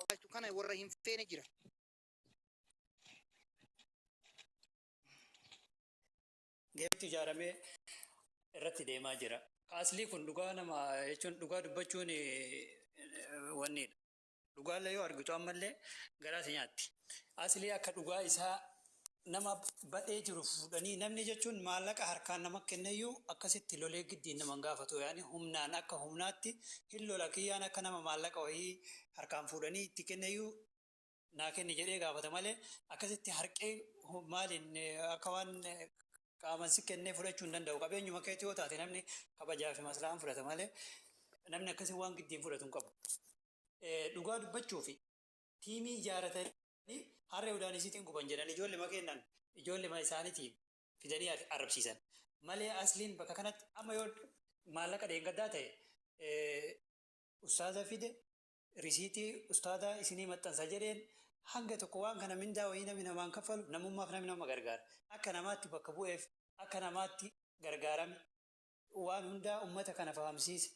jirtu kana warra hin feene jira. Geetti ijaaramee irratti deemaa jira. Ka aslii kun dhugaa nama jechuun dhugaa dubbachuun wanniidha. Dhugaallee yoo argitu ammallee garaa si nyaatti. Aslii akka dhugaa isaa nama badhee jiru fuudhanii namni jechuun maallaqa harkaan nama kenneyyuu akkasitti lolee giddiin nama hin gaafatu yaani humnaan akka humnaatti hin lola kiyyaan akka nama maallaqa wayii harkaan fuudhanii itti kenneyyuu naa kenni jedhee gaafata malee akkasitti harqee maaliin akka waan qaaman si kennee fudhachuu hin danda'u. Qabeenyuma keetii yoo taate namni kabajaa fi maslahaan fudhata malee namni akkasii waan giddiin fudhatu hin qabu. Dhugaa dubbachuufi tiimii ijaaratanii harree udaanisiitiin guban jedhan ijoollema kennan ijoollema isaaniitiin fidanii arrabsiisan. Malee asliin bakka kanatti amma yoo maallaqa dheengaddaa ta'e ustaaza fide risiitii ustaadaa isinii maxxansa jedheen hanga tokko waan kana mindaa wayii namni namaan kaffalu namummaaf namni nama gargaara. Akka namaatti bakka bu'eef akka namaatti gargaarame waan hundaa ummata kana fahamsiise.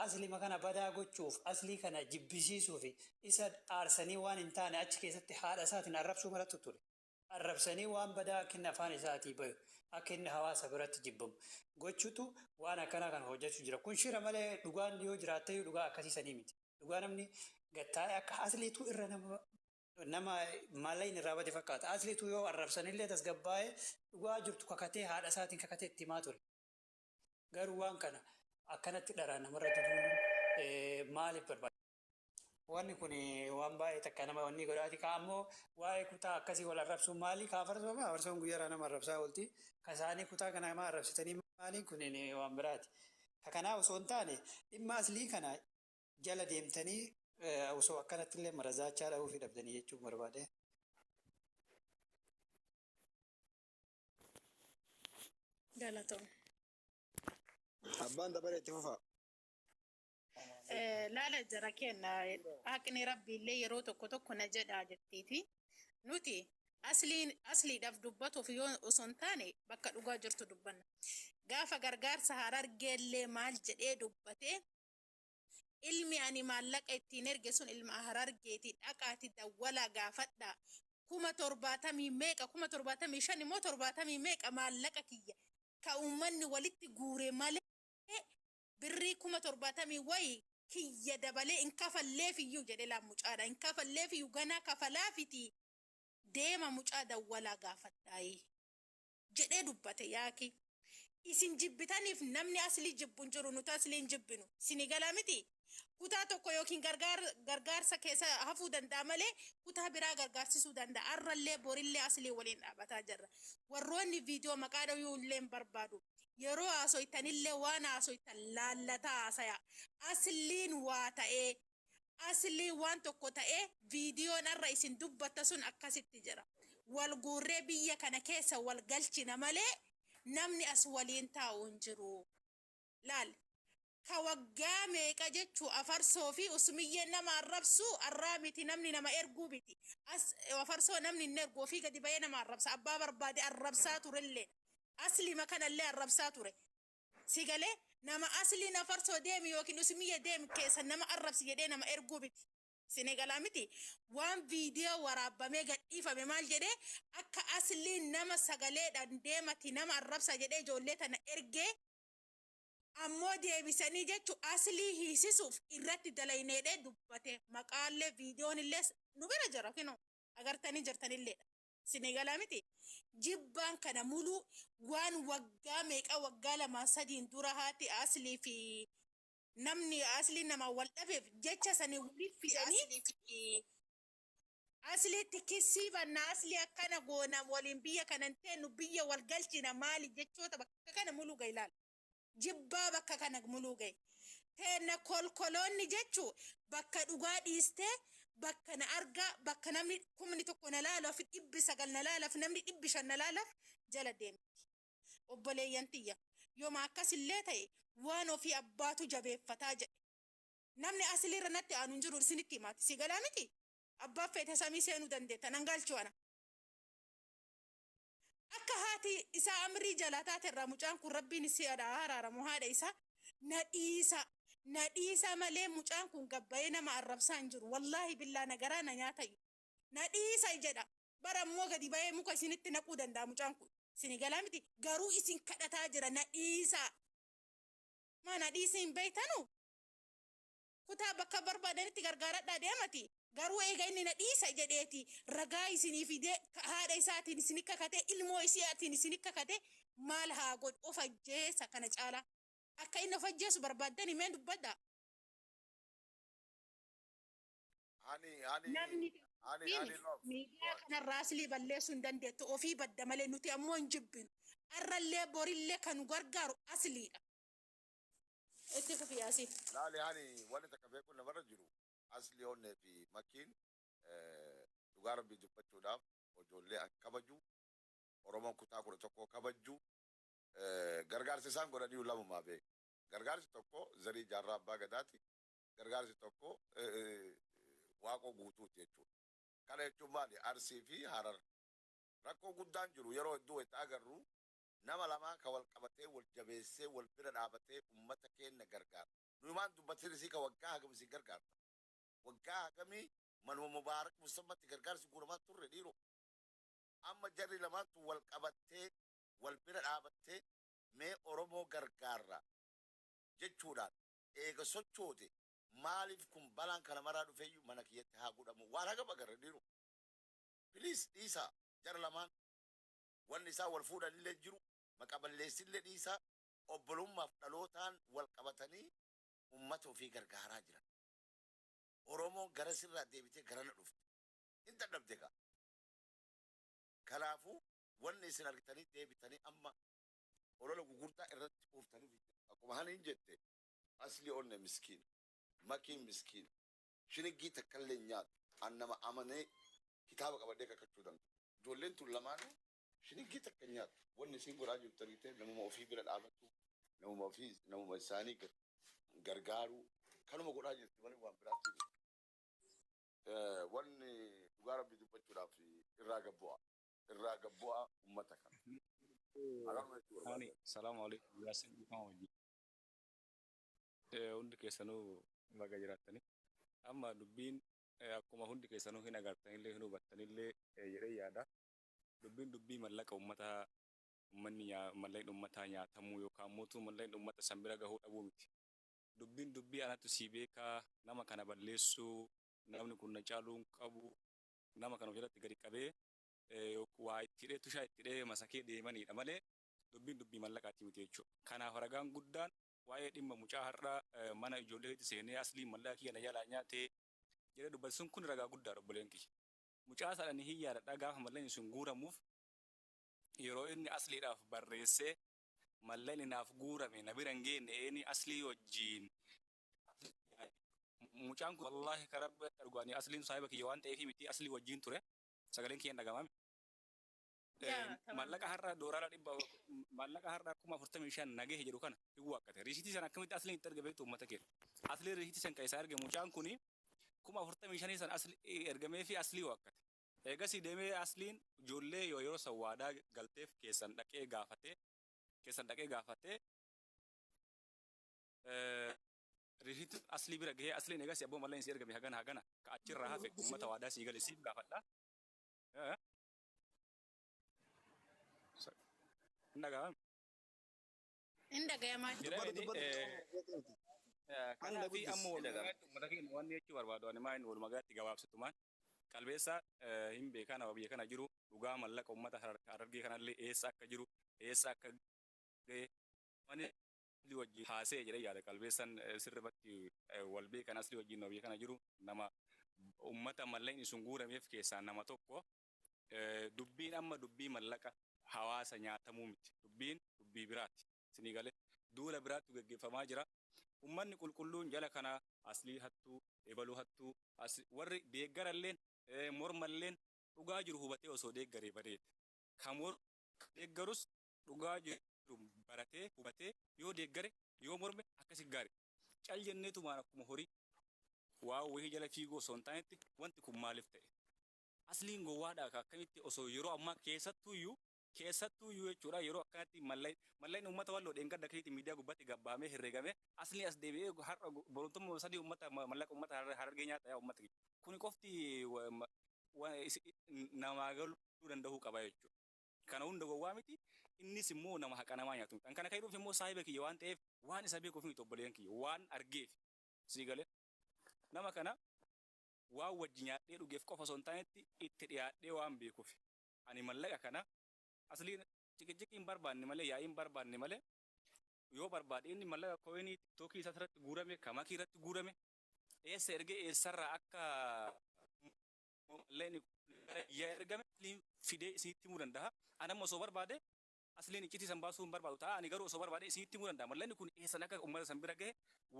Aslima kana badaa gochuuf aslii kana jibbisiisuuf isa aarsanii waan hin taane achi keessatti haadha isaatiin arrabsuu malatu ture. Arrabsanii waan badaa akka inni afaan isaatii bayu akka inni hawaasa biratti jibbamu gochuutu waan akkanaa kana hojjechuu jira. Kun shira malee dhugaan yoo jiraatteyyuu dhugaa akkasii sanii miti. Dhugaa namni gattaa'ee akka asliitu irra nama nama maallaqni irraa bade fakkaata. Asliitu yoo arrabsanillee tasgabbaa'ee dhugaa jirtu kakatee haadha isaatiin kakatee itti himaa ture. Garuu waan kana akkanatti dharaan namarratti duuluun maaliif barbaachisa? Wanni kun waan baay'ee takka nama wanni godhaati. Ka ammoo waa'ee kutaa akkasii wal arrabsuun maali? Ka afarsoo ma afarsoon guyyaraa nama arrabsaa oolti. Ka isaanii kutaa kana nama arrabsitanii maaliin kun waan biraati. Ka kanaa osoo hin taane dhimma aslii kana jala deemtanii osoo akkanatti illee marazaachaa dha'uufii dhabdanii jechuun barbaade. Galatoom. Abbaan dabaree itti fufaa. Laala jara kenna haqni rabbiillee yeroo tokko tokko na jedhaa jettiiti. Nuti asliin asliidhaaf dubbatuuf yoo osoo hin taane bakka dhugaa jirtu dubbanna. Gaafa gargaarsa harargeellee maal jedhee dubbatee ilmi ani maallaqa ittiin erge sun ilma harargeeti dhaqaati dawwalaa gaafadhaa. 70,000 meeqa 75,000 immoo 70 meeqa maallaqa kiyya ka uummanni walitti guure malee birrii 70,000 wayi kiyya dabalee hin kafalleefiyyuu jedhe laa mucaadha hin kafalleefiyyuu ganaa kafalaafiti deema mucaa dawwalaa gaafadhaayi jedhee dubbate yaaki isin jibbitaniif namni aslii jibbu hin jiru nuti aslii hin jibbinu isinii galaa miti kutaa tokko yookiin gargaarsa keessa hafuu danda'a malee kutaa biraa gargaarsisuu danda'a arrallee borillee aslii waliin dhaabataa jirra warroonni viidiyoo maqaa dhayuu illee hin barbaadu yeroo haasoytanillee waan haasoytan laallataa haasaya asliin waa ta'ee asliin waan tokko ta'ee viidiyoon arra isin dubbatta sun akkasitti jira wal guurree biyya kana keessa wal galchina malee namni as waliin taa'u hin jiru laal ka waggaa meeqa jechuu afarsoo fi usmiyyeen nama arrabsuu arraa miti namni nama erguu miti as afarsoo namni hin ergu ofii gadi ba'ee nama arrabsa abbaa barbaade arrabsaa turellee aslima kanallee arrabsaa ture si galee nama asliin afarsoo deemi yookiin usmiyye deemi keessa nama arrabsi jedhee nama erguu miti Senegalaa miti waan viidiyoo waraabamee gadhiifame maal jedhee akka asliin nama sagaleedhaan deemati nama arrabsa jedhee ijoollee tana ergee ammoo deebisanii jechu aslii hiisisuuf irratti dalayneedhee dubbate maqaallee viidiyoon illee nu bira jira kinoo agartanii jirtanilleedha. Senegalaa miti jibbaan kana muluu waan waggaa meeqa waggaa lamaa sadiin dura haati aslii fi namni aslii namaa wal dhabeef jecha sanii waliif fidanii asliitti kissii banna aslii akkana goona waliin biyya kana hin teennu biyya wal galchina maali jechoota bakka kana muluu gahe ilaala. Jibbaa bakka kana muluu gahe. Teenna kolkoloonni jechuu bakka dhugaa dhiistee bakka na argaa bakka namni 1,000 na laaluuf 900 na laalaaf namni 500 na laalaaf jala deemti. Obboleeyyan tiyya yooma akkasillee ta'e waan ofii abbaatu jabeeffataa jedhe. Namni asliirra natti aanu hin jiru isinitti himaati. Si galaa miti? Abbaan feete samii seenuu dandeetta. Nan galchu ana. Akka haati isaa amrii jalaa taate irraa mucaan kun rabbiin isii haa araaramu haadha isaa na dhiisa. Na dhiisaa malee mucaan kun gabbayee nama arrabsaa hin jiru. Wallaahi billaa na garaa na nyaatayyu. Na dhiisa jedha. Bara ammoo gadi bahee muka isinitti naquu danda'a mucaan kun. Isini galaa miti. Garuu isin kadhataa jira na dhiisaa. Maa na dhiisii hin beeytanu? Kutaa bakka barbaadanitti gargaaradhaa deemati. Garuu eega inni na dhiisa jedheeti ragaa isinii fidee haadha isaatiin isini kakatee ilmoo isiitiin isini kakatee maal haa godhu of ajjeesa kana caalaa. Akka inni of ajjeesu barbaaddani mee dubbadhaa. Hani hani Namni hani hani love. Miidiyaa kanarraa aslii balleessuu hin dandeettu ofii badda malee nuti ammoo hin jibbinu. Arrallee borillee kan nu gargaaru asliidha. Itti fufi Yaasiin. Laali hani wanni takka beekuun namarra jiru asli onnee fi makiin dhugaa rabbii dubbachuudhaaf ijoollee akka kabaju Oromoon kutaa 11 kabajju gargaarsi isaan godhaniiru lamumaa beeka. Gargaarsi tokko zarii jaarraa abbaa gadaati. Gargaarsi tokko waaqoo guutuuti jechuudha. Kana jechuun maali? Arsii fi Harar. Rakkoo guddaan jiru yeroo hedduu wayita agarru nama lamaa ka wal qabatee wal jabeessee wal bira dhaabatee ummata keenna gargaara. Nuyi maan dubbatin isii ka waggaa hagam isin gargaarta. Waggaa hagamii manuma Mubaarak Musammatti gargaarsi guuramaa turre dhiiroo. Amma jarri lamaan tun wal qabattee wal bira dhaabattee mee Oromoo gargaarra jechuudhaan eega sochoote maaliif kun balaan kana maraa dhufeeyyu mana kiyyatti haa godhamu waan hagam agarre dhiiroo. Please dhiisaa jara lamaan wanni isaan wal fuudhanillee hin jiru maqa balleessillee dhiisaa obbolummaaf dhalootaan wal qabatanii ummata ofii gargaaraa jiran. Oromoon garasirraa deebitee garana dhufte. Hin dadhabde kaa. Kanaafuu wanni isin argitanii deebitanii amma olola gugurdaa irratti ooftaniif hin jiru. Akkuma haniin jette asli onne miskiina. Makiin miskiina. Shiniggii takkallee hin nyaattu. An nama amanee kitaaba qabadhee kakachuu danda'u. Ijoolleen tun lamaanuu shiniggii takka hin nyaattu. Wanni isiin godhaa jirtu argitee namuma ofii bira dhaabachuu, namuma ofii namuma isaanii gargaaruu kanuma godhaa jirti malee waan biraatti miti. Wanni dhugaa rabbii dubbachuudhaaf irraa gad bu'aa. Irraa gad bu'aa ummata kana. Akkanuma jechuu Hani barbaada. salaamu alaikum Yaasin dhiifama wajjin. Hundi keessanuu baga jiraattani. Amma dubbiin akkuma hundi keessanuu hin agartanillee hin hubattanillee jedhee yaada. Dubbiin dubbii mallaqa ummataa ummanni mallaqni ummataa nyaatamuu yookaan mootuu mallaqni ummata san bira gahuu dhabuu miti. Dubbiin dubbii anatu sii beekaa nama kana balleessuu namni kun na caaluu hin qabu nama kana of jalatti gadi qabee waa itti hidhee tushaa itti hidhee masakee deemaniidha malee dubbiin dubbii mallaqaatii miti jechuudha. Kanaaf ragaan guddaan waa'ee dhimma mucaa har'a mana ijoolleetti seenee asliin mallaqa kiyya na jalaa nyaatee jedhee dubbate sun kun ragaa guddaadha obboleen kiyya. Mucaa sana ni hin yaadadha gaafa mallaqni sun guuramuuf yeroo inni asliidhaaf barreessee mallaqni naaf guurame na bira hin geenne eeni aslii wajjiin mucaan kun wallaahi ka rabbi argu ani asliin saahiba kiyya waan ta'eef miti aslii wajjiin ture sagaleen kiyya hin dhaga'amame. Yaa tamam. Mallaqa har'a doolaara dhibba mallaqa har'a 45,000 nagahe jedhu kana hin waaqqate. Riisitii sana akkamitti asliin itti erge beektu uummata keenya. Asliin riisitii san kan isaa erge mucaan kuni 45,000 san asli ergamee fi aslii waaqqate. Eegasii deemee asliin ijoollee yoo yeroo san waadaa galteef keessan dhaqee gaafatee keessan dhaqee gaafatee riisitii aslii bira gahee asliin eegasii abboo mallaqni si ergame hagana hagana ka achirraa hafe uummata waadaa sii gale siif gaafadha. Hin dhaga'ame. Hin dhagayamaa. Dubbadhu Jedhanii dubbadhu miti. Hanga kanaafi guddis. amma Hin dhaga'ama. walumaa uummata keenya wanni jechuu barbaadu ani maa inni walumaa galatti gabaabsitumaan qalbeessaa hin beekaa nama biyya kana jiru dhugaa mallaqa uummata harargee kanallee eessa akka jiru eessa akka ga'e mani aslii wajjin haasa'e jedhee yaada qalbeessaan sirribatti wal beekan aslii wajjin nama biyya kana jiru nama uummata mallaqni sun guurameef keessaa nama tokko dubbiin amma dubbii mallaqa hawaasa nyaatamuu miti dubbiin dubbii biraati sinii galee duula biraatti geggeeffamaa jira. Ummanni qulqulluun jala kana aslii hattuu, ebaluu hattuu, warri deeggaralleen mormalleen dhugaa jiru hubatee osoo deeggaree bareeda. Kan deeggarus dhugaa jiru baratee hubatee yoo deeggare yoo morme akkasi gaarii. Cal jenneetumaan akkuma horii waa wayii jala fiiguu osoo hin taanetti wanti kun maaliif ta'e? Asliin gowwaadhaa akkamitti osoo yeroo ammaa keessattuyyuu Keessattuu iyyuu jechuudha, yeroo akkanatti mallaqni uummata Walloo dheengadda keetti miidiyaa gubbaatti gabbaamee herregame asli as deebi'ee har'a boromtummaa sadii uummata mallaqa uummata Harargee nyaata. Yaa uummata, kuni qofti namaa galuu danda'uu qaba jechuudha. Kana hunda gowwaa miti, innis immoo nama haqa namaa nyaatu. Kan kana kan immoo saahiba kiyya waan ta'eef, waan isa beekuuf miti, obboleeyyan kiyya, waan argeef sii galee nama kana waan wajji nyaadhee dhugeef qofa osoo hin taanetti itti dhiyaadhee waan beekuuf, ani mallaqa kana asliin ciqiciqii hin barbaanne malee, yaa'ii hin barbaanne malee, yoo barbaade inni mallaqa coinii TikTokii isaa irratti guurame, kamakii irratti guurame, eessa ergee, eessarraa akka mallaqni gara biyyaa ergame asliin fidee isinitti himuu danda'a. Ani amma osoo barbaade asliin iccitii san baasuu hin barbaadu ta'a. Ani garuu osoo barbaade isinitti himuu danda'a. Mallaqni kun eessan akka uummata san bira gahe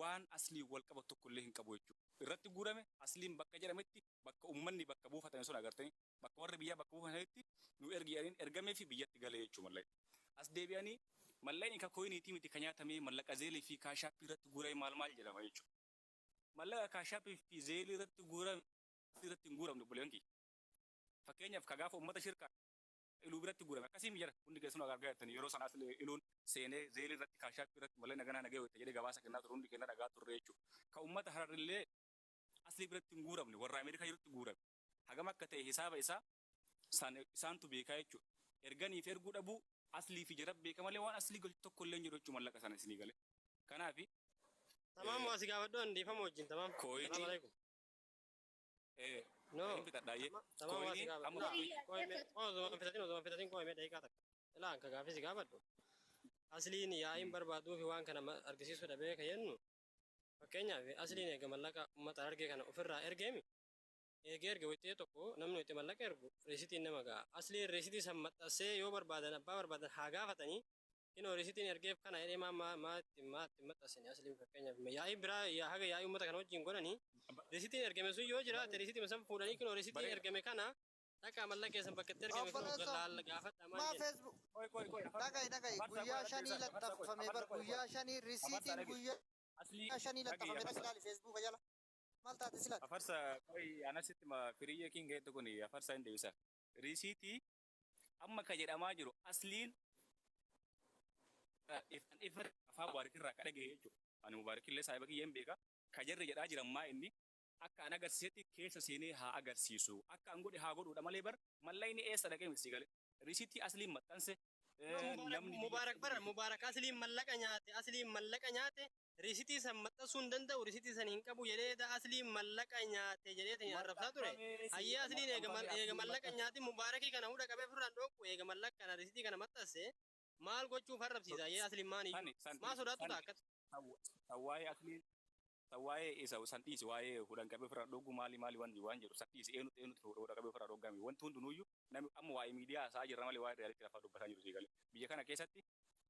waan aslii wal qabatu tokko illee hin qabu jechuudha. Irratti guurame asliin bakka jedhametti, bakka uummanni bakka buufatame sun agartanii, bakka warri biyyaa bakka buufatanitti nu ergi jedhaniin ergamee fi biyyatti galee jechuudha mallaqni. As deebi'anii mallaqni ka coiniitii miti ka nyaatamee, mallaqa Zelle fi Cash Appii irratti guurame maal maal jedhama jechuudha. Mallaqa Cash Appii fi Zelle irratti guurame irratti hin guuramne, obboleeyyan kiyya. Fakkeenyaaf, ka gaafa uummata shirkaa iluu biratti guurame akkasii jira, hundi keessanuu argaa jirtanii. Yeroo sanaas iluun seenee Zelle irratti, Cash Appii irratti mallee naganaa nagee wayita jedhee gabaasa kennaa ture, hundi keenya dhagaa turre jechuudha. Ka uummata Hararillee aslii biratti hin guuramne, warra Ameerikaa jirutti guurame. Hagam akka ta'e hisaaba isaa isaantu beekaa jechuudha. Erganii fi erguu dhabuu aslii fi jara beeka malee waan aslii galchu tokko illee hin jiru jechuudha mallaqa sana isinii galee. Kanaafi Tamaam, waa si gaafadhu andiifama wajjin, tamaam. Coinii Salaam alaikum. No. Hin fixadhaayyee. Tamaam, waa si Coinii gaafadhu. amma Osuma fixatin, osuma fixatin, qo'ime daqiiqaa takka. Ilaa, anka gaafii si gaafadhu. Asliin yaa'iin barbaaduu fi waan kana argisiisuu dhabee ka jennu, fakkeenyaaf asliin eega mallaqa uummata Harargee kana ofirraa ergeemi. Eegee erge wixxee tokko, namni wixxee mallaqa ergu riisitiin nama ga'a. Asliin riisitii san maxxansee yoo barbaadan abbaa barbaadan haa gaafatanii. Inoo riisitiin ergeef kana jedhee maa maa maa itti maa itti maxxansine? Asliin fakkeenyaaf yaa'ii biraa yaa haga yaa'ii uummata kana wajjin godhanii riisitiin ergame sun yoo jiraate, riisitii san fuudhanii kinoo riisitiin ergame kana dhaqaa mallaqa keessan bakka itti ergame kun Obboleessa, laalla gaafadha maal maa jenna. Facebook Koi koi koi. Dhaga'i, dhaga'i, Afarsaa guyyaa koi 5 afarsaa koi laxxafame bar afarsaa koi guyyaa 5 afarsaa risiitiin dhaga'i. guyyaa Aslii 5 dhaga'i laxxafame, dhaqi afarsaa. ilaali Facebooka jala. Maal taate silaati? Afarsa koi anasitti ma firiyyee kin gaheetu kun afarsaa hin deebisa. Risiitii amma ka jedhamaa jiru asliin ifan ifa afaan Mubaarikirraa ka dhagahe jechuudha. Ani Mubaarikillee saahiba kiyya hin beeka. Ka jarri jedhaa jiran maa inni akka an agarsiisetti keessa seenee haa agarsiisu. Akka an godhe haa godhuudha malee bar mallaqni eessa dhaqee miti, si galee. Risiitii asliin maxxanse namni Mubaarak bara Mubaarak asliin mallaqa nyaate, asliin mallaqa nyaate, riisitii san maxxansuu hin danda'u, riisitii san hin qabu jedhee da asliin mallaqa nyaate jedheetiin arrabsaa ture. Hayyee, asliin eega mallaqa nyaate, Mubaarakii kana hunda qabee ofirraan dhookku, eega mallaqa kana riisitii kana maxxanse maal gochuuf arrabsiisa? Hayyee, asliin maan iyyuu maa sodaattu ta'a akkas? Waa'ee asliin waa'ee isa san dhiisi, waa'ee hudhan qabee ofirraa dhoogu maali maali waan waan jedhu san dhiisi, eenyutu eenyutu hudha qabee ofirraa dhoogame, wanti hundinuyyuu namni amma waa'ee miidiyaa haasa'aa jirra malee waa'ee reality lafaa dubbataa jiru, sii galee. Biyya kana keessatti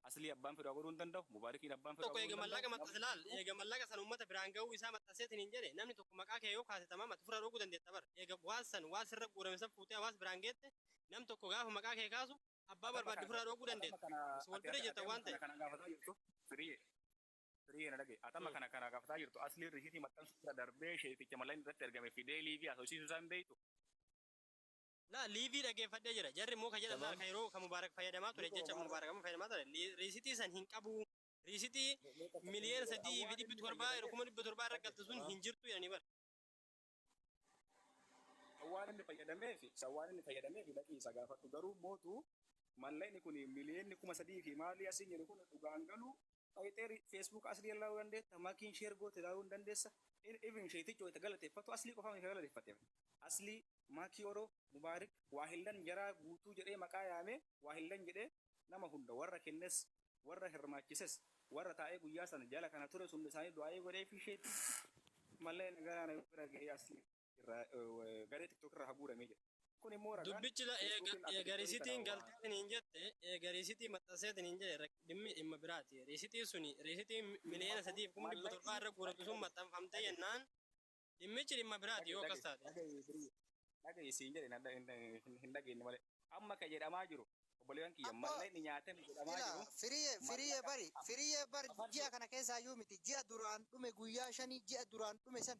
aslii abbaan fedhu godhuu hin danda'u, Mubaarikiin abbaan fedhu Tokko godhuu eega hin mallaqa danda'u. maxxanse laal, eega mallaqa san uummata biraan ga'uu isaa maxxanseetiin hin jedhe, namni tokko maqaa kee yoo kaase tamaam ati ofirraa dhooguu dandeetta bar. Eega waan san waan sirra guurame san fuutee hawaasa biraan geette, nam tokko gaafa maqaa kee kaasu abbaa barbaadde ofirraa dhooguu dandeetta. Wal bira jirta waan ta'e. Kana gaafataa jirtu firiyyee. Firiyyee, na dhagaye. Atama kana gaafataa jirtu asliin risiitii maxxansuu bira darbee sheekicha mallaqni irratti ergame fidee live haasofsiisuu isaa hin beektu. La live dhaggeeffadhee jira. Jarri immoo ka jedhan laal, ka yeroo ka Mubaarak fayyadamaa ture, jecha Mubaarak amma fayyadamaa ture, riisitii san hin qabu. Riisitii 3,700,000 yeroo 700,000 irra galte sun hin jirtu jedhanii bara. Sawwaan inni fayyadameef, sawwaan inni fayyadameef dhaqii isa gaafadhu. Garuu mootu mallaqni kun miliyoonni 3,000 fi maalii asiin jedhu kun dhugaan galu dhaqxee Facebook aslii ilaaluu dandeetta, makiin share goote ilaaluu hin dandeessa. Even sheetichi wayita galateeffatu aslii qofaa miti galateeffate. Aslii, Maakii Oroo, Mubaarik, Waahillan jaraa guutuu jedhee maqaa yaamee, Waahillan jedhee nama hunda warra kennes, warra hirmaachises, warra taa'ee guyyaa sana jala kana ture sun isaanii du'aayee godhee fi sheetichi mallaqni gara bira gahee aslii irraa garee TikTok irraa haguuramee jira. Kun immoo ragaan Dubbichi la Facebookiin akka eega TikTokii riisitiin kana waa galteetiin hin jette, eega riisitii maxxanseetiin hin jedhe, dhimmi dhimma biraati. Riisitiin suni riisitii 3,700,000 irra guuramtu sun maxxanfamtee jennaan dhimmichi dhimma biraati yoo akkas taate. Dhaga'i siin jedhe, hin dhageenye malee. Amma ka jedhamaa jiru, obboleewwan kiyya, Abbo, mallaqni nyaatame jedhamaa ila jiru. firiye firiye Mallaqa bari firiye bari afarso ji'a kana keessaa iyyuu miti, ji'a duraan dhume guyyaa 5, ji'a duraan dhume san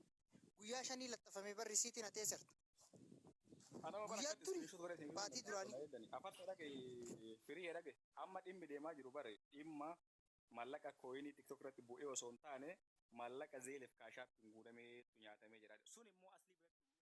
guyyaa 5 laxxafame bar risiitiin hateessarta. Anama bara Guyyaa akkatti turi screenshot godhee isin baatii duraanii. Afarta dhage, firii dhage, amma dhimmi deemaa jiru bare dhimma maallaqa coinii TikTok irratti bu'ee osoo hin taane maallaqa Zelleef Cash Appiin guutameetu nyaatamee jira. Sun immoo asli